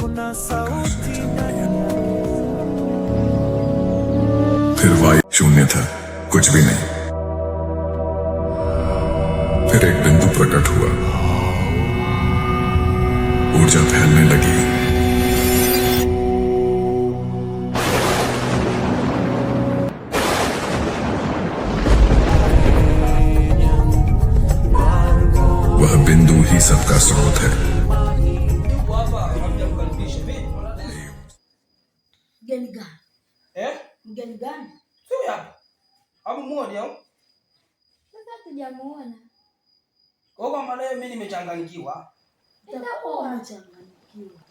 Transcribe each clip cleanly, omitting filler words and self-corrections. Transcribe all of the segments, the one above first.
Kuna sauti ndani. फिर वायु शून्य था, कुछ भी नहीं। फिर एक बिंदु प्रकट हुआ, ऊर्जा फैलने लगी। वह बिंदु ही सबका स्रोत है। Mgeni gani? Eh? Mgeni gani? Sio hapa. Hamuoni au? Sasa tujamuona. Kwa maana hiyo mimi nimechanganyikiwa. Itakuwa umechanganyikiwa.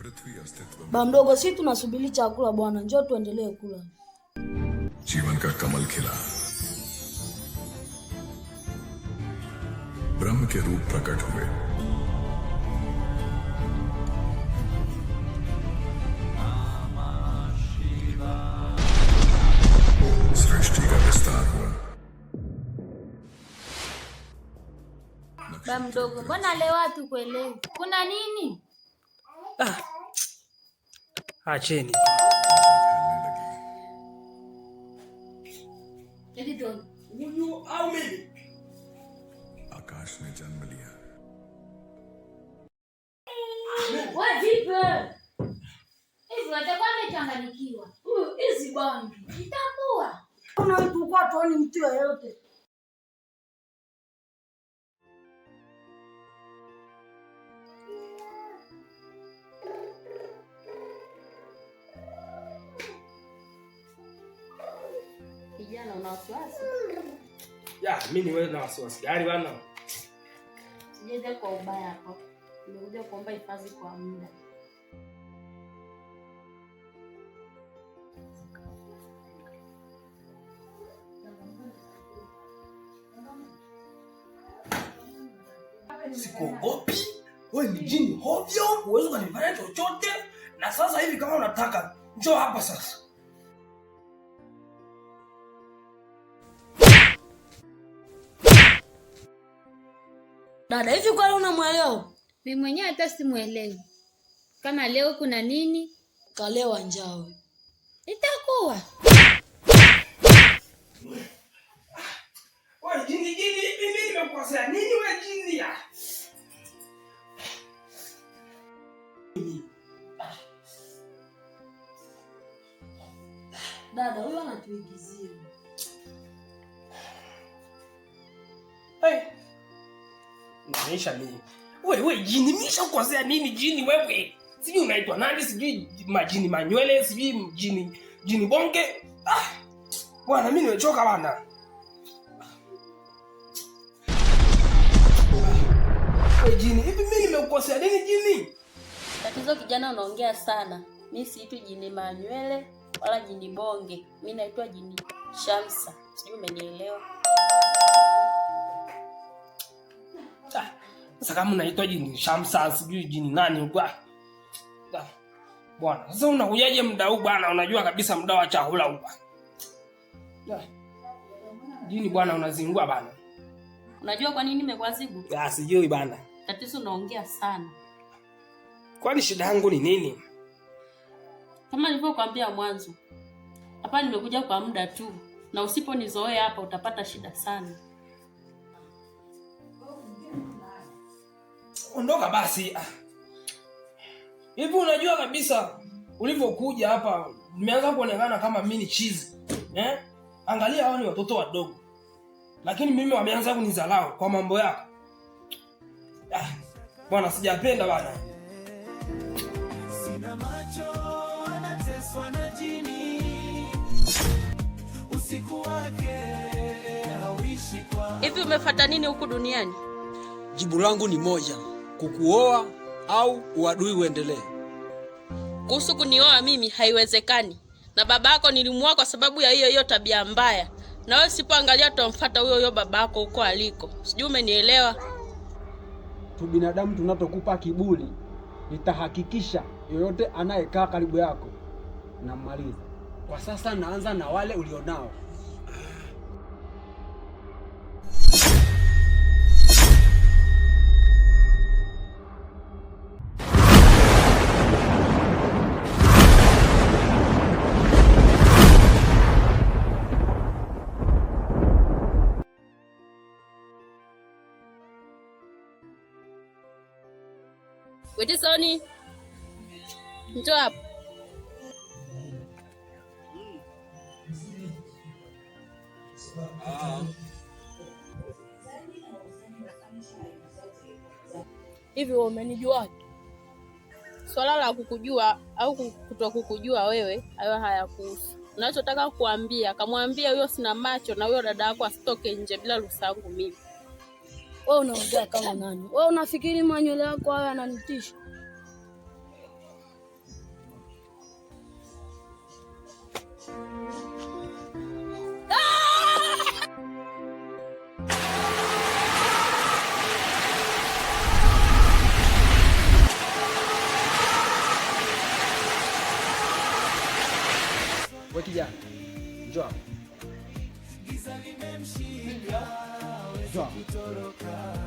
पृथ्वी अस्तित्व में Ba mdogo, si tunasubiri chakula bwana, njoo tuendelee kula. जीवन का कमल खिला। ब्रह्म के रूप प्रकट हुए। सृष्टि का विस्तार हुआ। Ba mdogo, mbona leo hatukuelewi? Kuna nini? Ah. Acheni. Huyu au mimi? आकाश ने जन्म लिया। Wewe vipi? Hivi watakuwa wamechanganyikiwa. Huyu hizi bangi. Itakuwa. Kuna mtu kwa tuoni mtu yeyote. Kijana, una wasiwasi? Ya, mimi niwe na wasiwasi gani bana? Sijaja kwa ubaya hapo, nimekuja kuomba hifadhi kwa muda. Sikuogopi. Wewe ni jini hovyo, huwezi ukanifanya chochote. Na sasa hivi kama unataka, njoo hapa sasa. Dada, hivi kweli unamwelewa? Mimi mwenyewe hata simuelewi. Kama leo kuna nini? Kalewa njaa wewe. Itakuwa. Wewe jini jini, hivi mimi nimekukosea nini wewe jini ya? Dada, huyu anatuigizia. Hey. Naisha mimi. Wewe wewe jini, mimi nishakukosea nini jini wewe? Sijui unaitwa nani, sijui majini manywele, sijui jini jini bonge. Ah. Bwana mimi nimechoka bana. Wewe jini, hivi mimi nimekukosea nini jini? Tatizo kijana, unaongea sana. Mi siitwi jini manywele wala jini bonge, mi naitwa jini Shamsa. Sijui umenielewa? Ah, sasa kama unaitwa jini Shamsa, sijui jini nani huko. Ah. Ah. Bwana, sasa unakujaje muda huu bwana? Unajua kabisa muda wa chakula huu bwana. Ah. Jini bwana, unazingua bana. Unajua kwa nini nimekuadhibu? Ah, sijui bana. Tatizo unaongea sana. Kwani shida yangu ni nini? Kama nilivyokuambia mwanzo, hapa nimekuja kwa muda tu, na usiponizoea hapa utapata shida sana. Ondoka basi. Ah. Hivi unajua kabisa ulivyokuja hapa nimeanza kuonekana kama mimi ni chizi. Eh? Angalia hawa ni watoto wadogo. Lakini mimi wameanza kunidharau kwa mambo yako. Ah, bwana sijapenda bana. Sina macho, anateswa na jini. Usiku wake hauishi kwa Hivi umefuata nini huku duniani? Jibu langu ni moja, kukuoa au uadui uendelee. Kuhusu kunioa mimi haiwezekani, na babako nilimuoa kwa sababu ya hiyo hiyo tabia mbaya, na wewe usipoangalia utamfuata huyo huyo babako huko aliko. Sijui umenielewa? Tu binadamu tunatokupa kiburi, nitahakikisha yoyote anayekaa karibu yako nammaliza. Kwa sasa naanza na wale ulionao. Samsoni, njoo hapa. Hivi wewe umenijua? Swala la kukujua au kutokukujua wewe, hayo hayakuhusu. Unachotaka kuambia, kamwambia huyo sina macho na huyo dada yako asitoke nje bila ruhusa yangu mimi. Wewe unaongea kama nani? Wewe unafikiri manywele yako hayo yananitisha? We kijana, njoo hapa. Njoo hapa.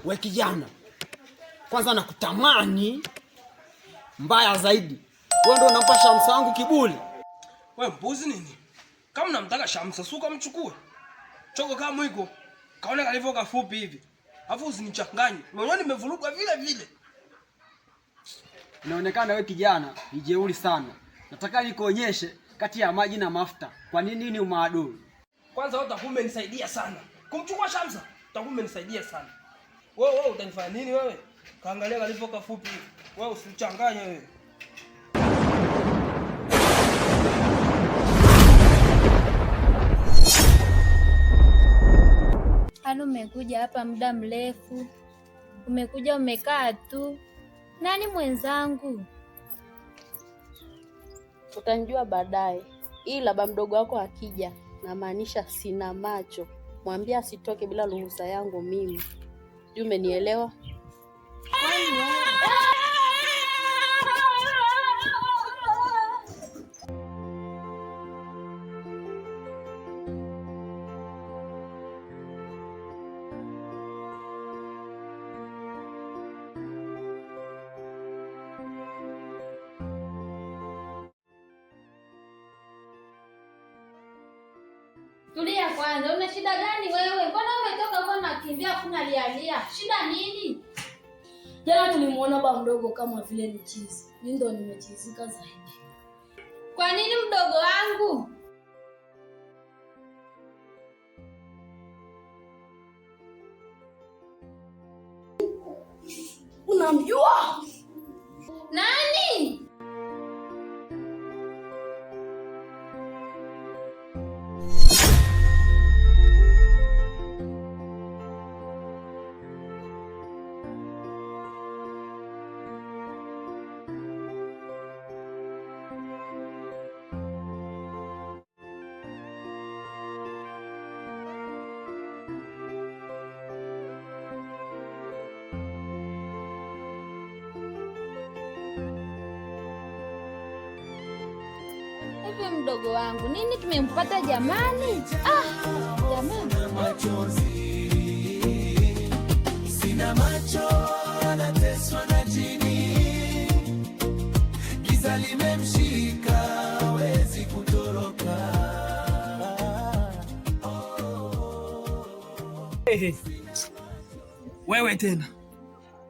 We kijana, kwanza nakutamani mbaya zaidi. Wewe ndio unampa Shamsa wangu kiburi. We mbuzi nini? Kama unamtaka Shamsa, suka mchukue. Choko kama mwiko. Kaona kalivyo kafupi hivi. Alafu usinichanganye. Mwenyewe nimevurugwa vile vile. Inaonekana we kijana ni jeuri sana. Nataka nikuonyeshe kati ya maji na mafuta kwa nini ni umaadui. Kwanza wewe utakuwa umenisaidia sana. Kumchukua Shamsa, utakuwa umenisaidia sana. Wewe wewe utanifanya nini wewe? Kaangalia kalivyo kafupi hivi. Wewe usinichanganye wewe. Yaani umekuja hapa muda mrefu, umekuja umekaa tu. Nani mwenzangu? Utanijua baadaye, ila ba mdogo wako akija, namaanisha sina macho, mwambie asitoke bila ruhusa yangu mimi. Sijui umenielewa? Tulia kwanza, una shida gani wewe? Mbona umetoka huko unakimbia kuna lialia? Shida nini? Jana tulimuona ba mdogo kama vile ni chizi. Mimi ndo nimechizika zaidi. Kwa nini mdogo wangu? Unamjua? Nani? Hivi mdogo wangu, nini kimempata jamani? Ah, jamani. Machozi, sina macho, anateswa na jini, giza limemshika, hawezi kutoroka. Wewe tena.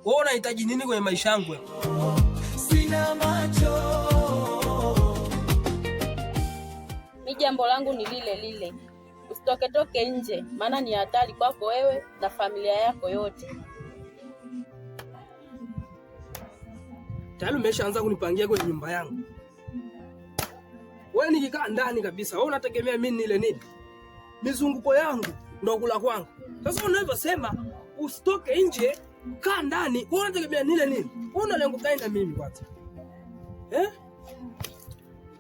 Wewe unahitaji nini kwenye maisha yangu wewe? Sina macho. Mi jambo langu ni lile lile, usitoketoke nje, maana ni hatari kwako wewe na familia yako yote. Tayari umeshaanza kunipangia kwenye nyumba yangu. Wewe nikikaa ndani kabisa, wewe unategemea mimi nile nini? Mizunguko yangu ndo kula kwangu. Sasa unavyosema usitoke nje, kaa ndani, wewe unategemea nile nini? Wewe una lengo gani na mimi kwanza? Eh?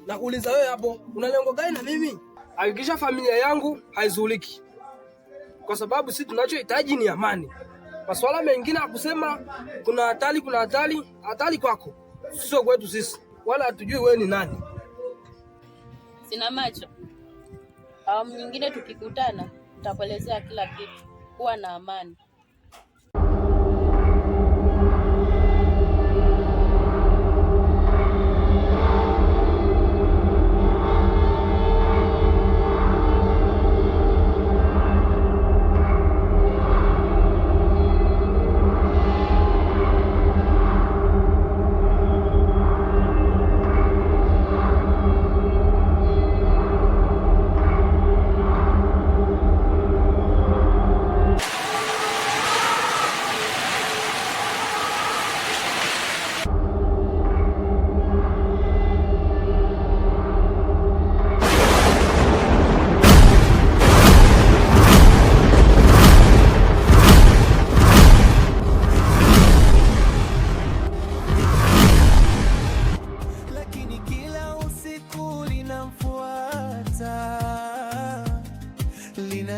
Nakuuliza wewe hapo, una lengo gani na mimi? Hakikisha familia yangu haizuliki. Kwa sababu sisi tunachohitaji ni amani. Masuala mengine ya kusema kuna hatari, kuna hatari, hatari kwako, sio kwetu sisi, wala hatujui wewe ni nani. Sina macho. Awamu nyingine tukikutana, nitakuelezea kila kitu. Kuwa na amani.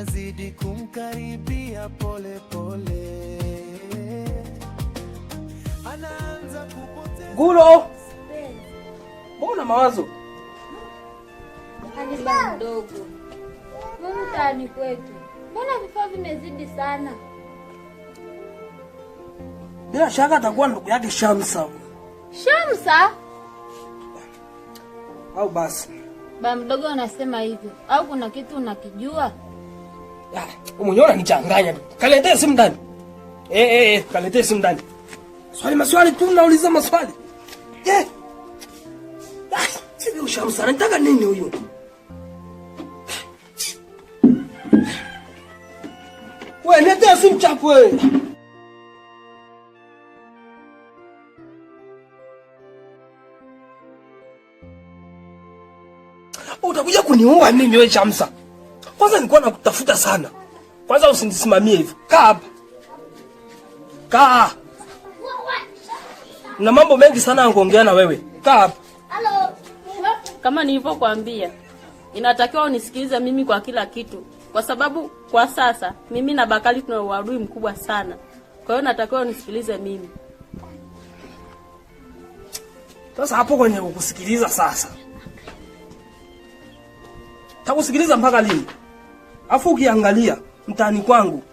Kinazidi kumkaribia pole pole, anaanza kupoteza. Gulo, mbona mawazo? Hadi ba mdogo. Mungu mtaani kwetu. Mbona vifaa vimezidi sana? Bila shaka atakuwa ndugu yake Shamsa. Shamsa? Au basi. Ba mdogo anasema hivyo au kuna kitu unakijua? Mwenyewe unanichanganya tu. Kaletee simu ndani. Kaletee simu ndani. Swali maswali tu nauliza maswali. Sivyo Shamsa, anataka nini huyu? Wewe niletea simu chafu wewe. Utakuja kuniua mimi wewe Shamsa. Kwanza nilikuwa nakutafuta sana. Kwanza usinisimamie hivyo. Kaa hapa. Kaa. Na mambo mengi sana yangoongea na wewe. Kaa hapa. Kama nilivyokuambia, inatakiwa unisikilize mimi kwa kila kitu, kwa sababu kwa sasa mimi na Bakari tuna uadui mkubwa sana. Kwa hiyo natakiwa unisikilize mimi. Sasa hapo kwenye kukusikiliza sasa. Takusikiliza mpaka lini? Afu ukiangalia mtaani kwangu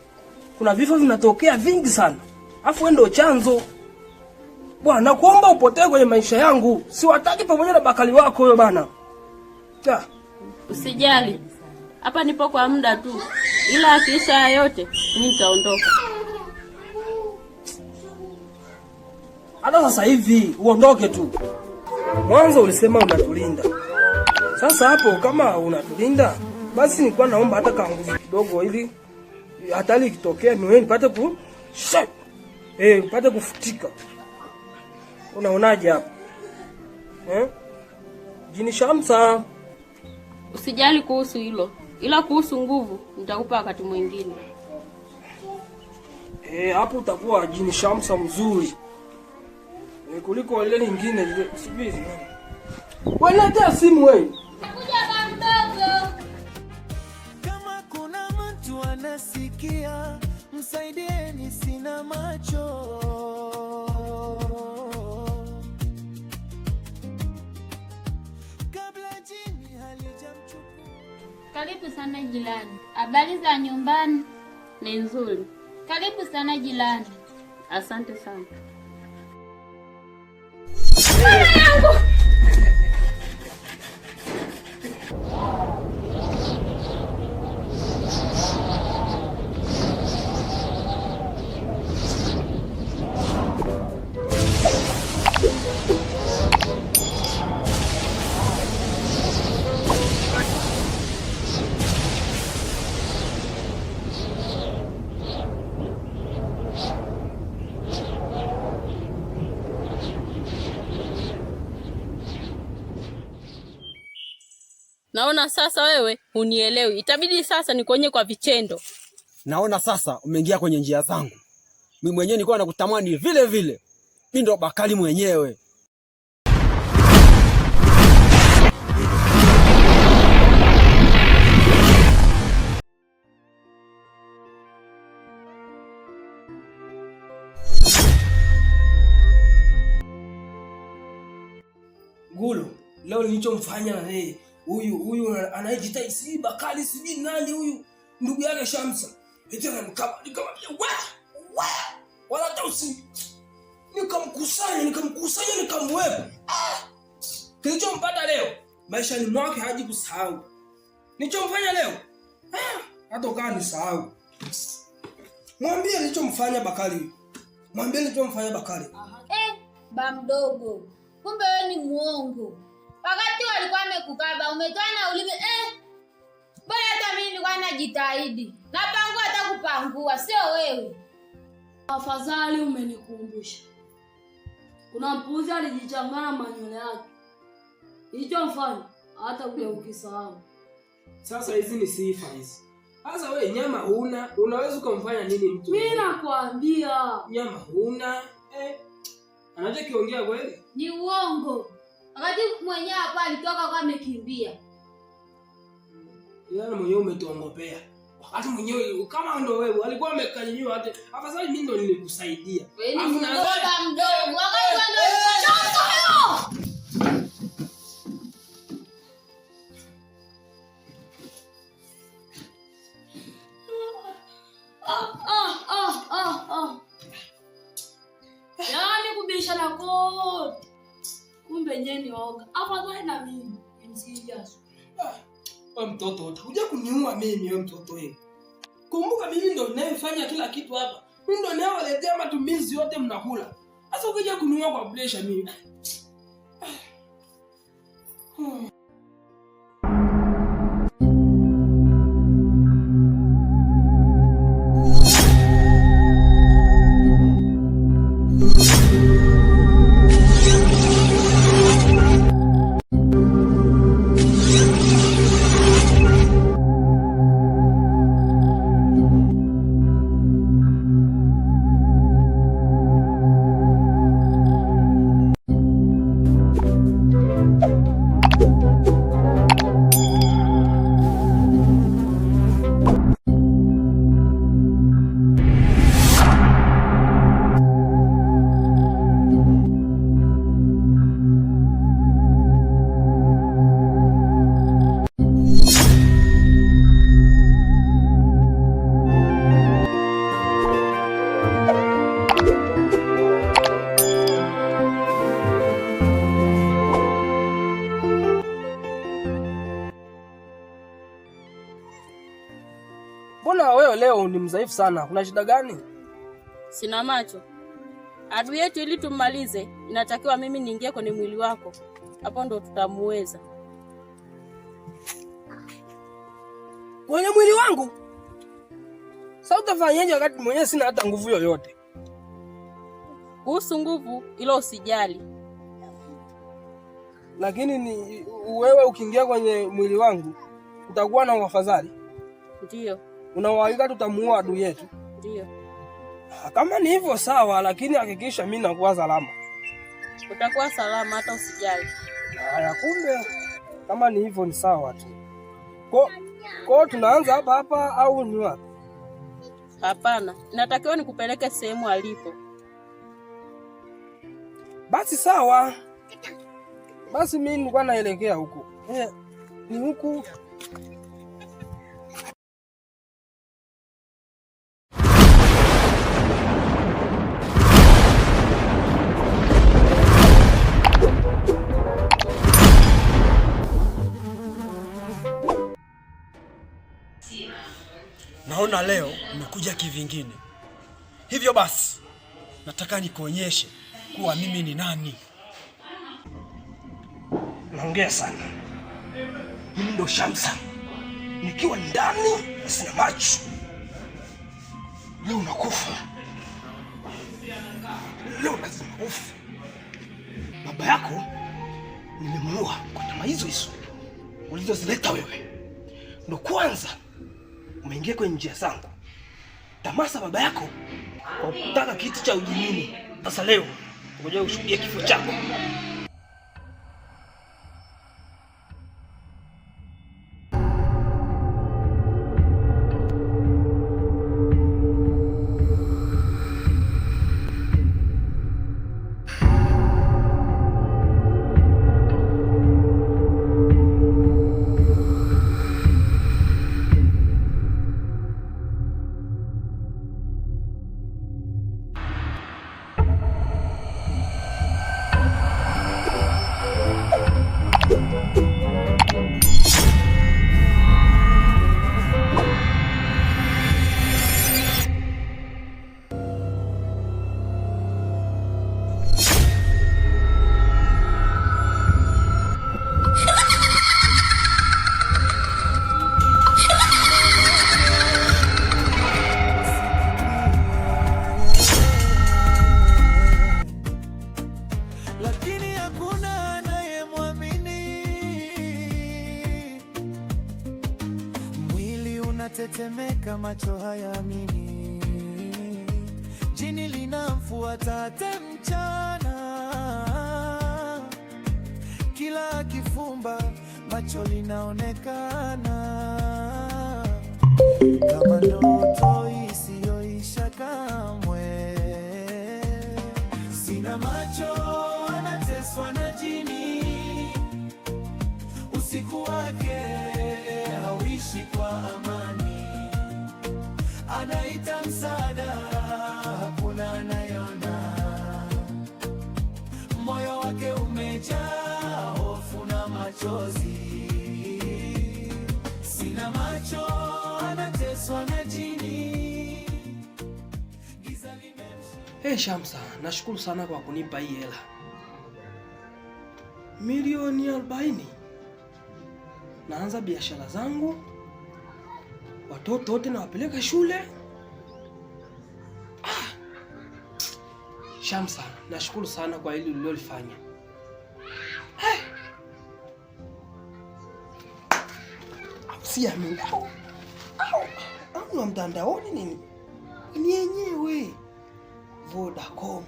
kuna vifo vinatokea vingi sana. Afu wewe ndio chanzo. Bwana, nakuomba upotee kwenye maisha yangu. Siwataki pamoja na Bakari wako wewe bana. Usijali. Hapa nipo kwa muda tu. Ila akiisha yote mimi nitaondoka. Hata sasa hivi uondoke tu. Mwanzo ulisema unatulinda. Sasa hapo kama unatulinda, basi nilikuwa naomba hata kanguvu kidogo ili hatari ikitokea mimi nipate ku nipate kufutika. Unaonaje hapo? Jini Shamsa. Usijali kuhusu hilo. Ila kuhusu nguvu nitakupa wakati mwingine. Hapo utakuwa Jini Shamsa mzuri. Kuliko ile nyingine ile sijui. Wewe leta simu wewe. Kuja ba mdogo. Kama kuna mtu anasikia, msaidieni, sina macho. Kabla jini halijamchukua. Karibu sana jirani. Habari za nyumbani? Ni nzuri. Karibu sana jirani. Asante sana. Naona sasa wewe unielewi. Itabidi sasa nikuonye kwa vitendo. Naona sasa umeingia kwenye njia zangu. Mimi mwenyewe nilikuwa nakutamani vile vile. Mimi ndo Bakari mwenyewe. Gulo, leo nilichomfanya na yeye huyu anayejiita si Bakari sijui nani huyu ndugu yake Shamsa. Eti anamkaba nikamwambia wa wa wala hata usi nikamkusanya nikamwepa. Kilichompata leo maishani mwake haji kusahau. Nilichomfanya leo hata ukawa nisahau. Mwambie nilichomfanya Bakari. Mwambie nilichomfanya Bakari. Ba mdogo. Kumbe wewe ni muongo. Wakati walikuwa wamekukaba umetoa na ulimi Bora hata mimi nilikuwa najitahidi. Napangua hata kupangua, sio wewe. Afadhali umenikumbusha. Kuna mpuzi alijichanganya manywele yake. Nilichomfanya hata kuja ukisahau. Sasa hizi ni sifa hizi. Sasa wewe nyama huna, unaweza kumfanya nini mtu? Mimi nakwambia nyama huna. Anachokiongea kweli? Ni uongo. Wakati mwenyewe hapa alitoka kwa amekimbia. Yeye mwenyewe umetuongopea. Hata mwenyewe kama ndo wewe alikuwa amekanyanyua hata afadhali mimi ndo nilikusaidia. Wewe ni Alafu na- mgoba mdogo. Wakati wewe ndio ulikuwa Ah, ah, ah, ah, ah. Yaani kubishana kote. Kumbe nyewe ni waoga. Afadhali na mimi nimsikijazo. Wewe mtoto utakuja kuniua mimi wewe mtoto wewe. Kumbuka mimi ndo ninayefanya kila kitu hapa. Mimi ndo ninayewaletea matumizi yote mnakula. Sasa ukija kuniua kwa pressure mimi. Mbona wewe leo ni mdhaifu sana? Kuna shida gani? Sina macho. Adui yetu ili tummalize, inatakiwa mimi niingie kwenye mwili wako, hapo ndo tutamuweza. Kwenye mwili wangu? Sasa utafanyaje wakati mwenyewe sina hata nguvu yoyote? Kuhusu nguvu, ilo usijali. Lakini ni wewe ukiingia kwenye mwili wangu utakuwa na uafadhali. Ndiyo, Una uhakika tutamuua adui yetu? ndiyo, Kama ni hivyo sawa, lakini hakikisha mimi nakuwa salama. utakuwa salama, hata usijali. Haya, kumbe kama ni hivyo ni sawa tu. Ko tunaanza hapa hapa au ni wapi? Hapana, inatakiwa nikupeleke sehemu alipo. Basi sawa. Basi mimi nilikuwa naelekea huku. Ni huku. Naona leo umekuja kivingine, hivyo basi nataka nikuonyeshe kuwa mimi ni nani. Naongea sana. Mimi ndo Shamsa. Nikiwa ndani sina macho. Leo nakufa. Leo lazima ufe. Baba yako nilimuua kwa tamaa hizo hizo ulizozileta wewe. Ndo kwanza umeingia kwenye njia zangu. Tamaa za baba yako kwa kutaka kiti cha ujinini. Sasa leo ngoja ushuhudie kifo chako. Lakini hakuna anayemwamini. Mwili unatetemeka, macho hayaamini. Jini linamfuata hata mchana, kila akifumba macho linaonekana kama Kama ndoto isiyoisha kamwe. Sina macho, anateswa na jini, usiku wake hauishi kwa amani, anaita msaada, hakuna anayeona. Moyo wake umejaa hofu na machozi. Sina macho, anateswa na jini, giza limemshika. Hey, Shamsa, nashukuru sana kwa kunipa hii hela milioni 40. Naanza biashara zangu, watoto wote nawapeleka shule. Ah! Shamsa, nashukuru sana kwa hili ulilolifanya. Hey! Au siamini. Au ni wa mtandaoni nini? Ni yenyewe Vodacom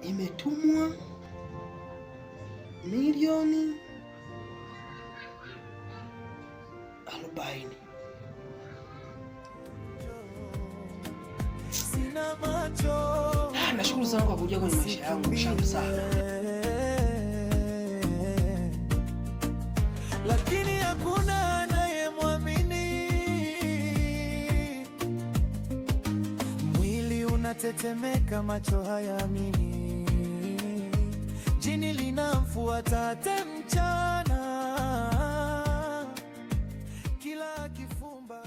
imetumwa milioni 40. Sina macho. Ah, nashukuru sana kwa kuja kwenye maisha yangu Shamsa. Lakini hakuna anayemwamini. Mwili unatetemeka, macho hayaamini. Jini linamfuata hata mchana, kila akifumba.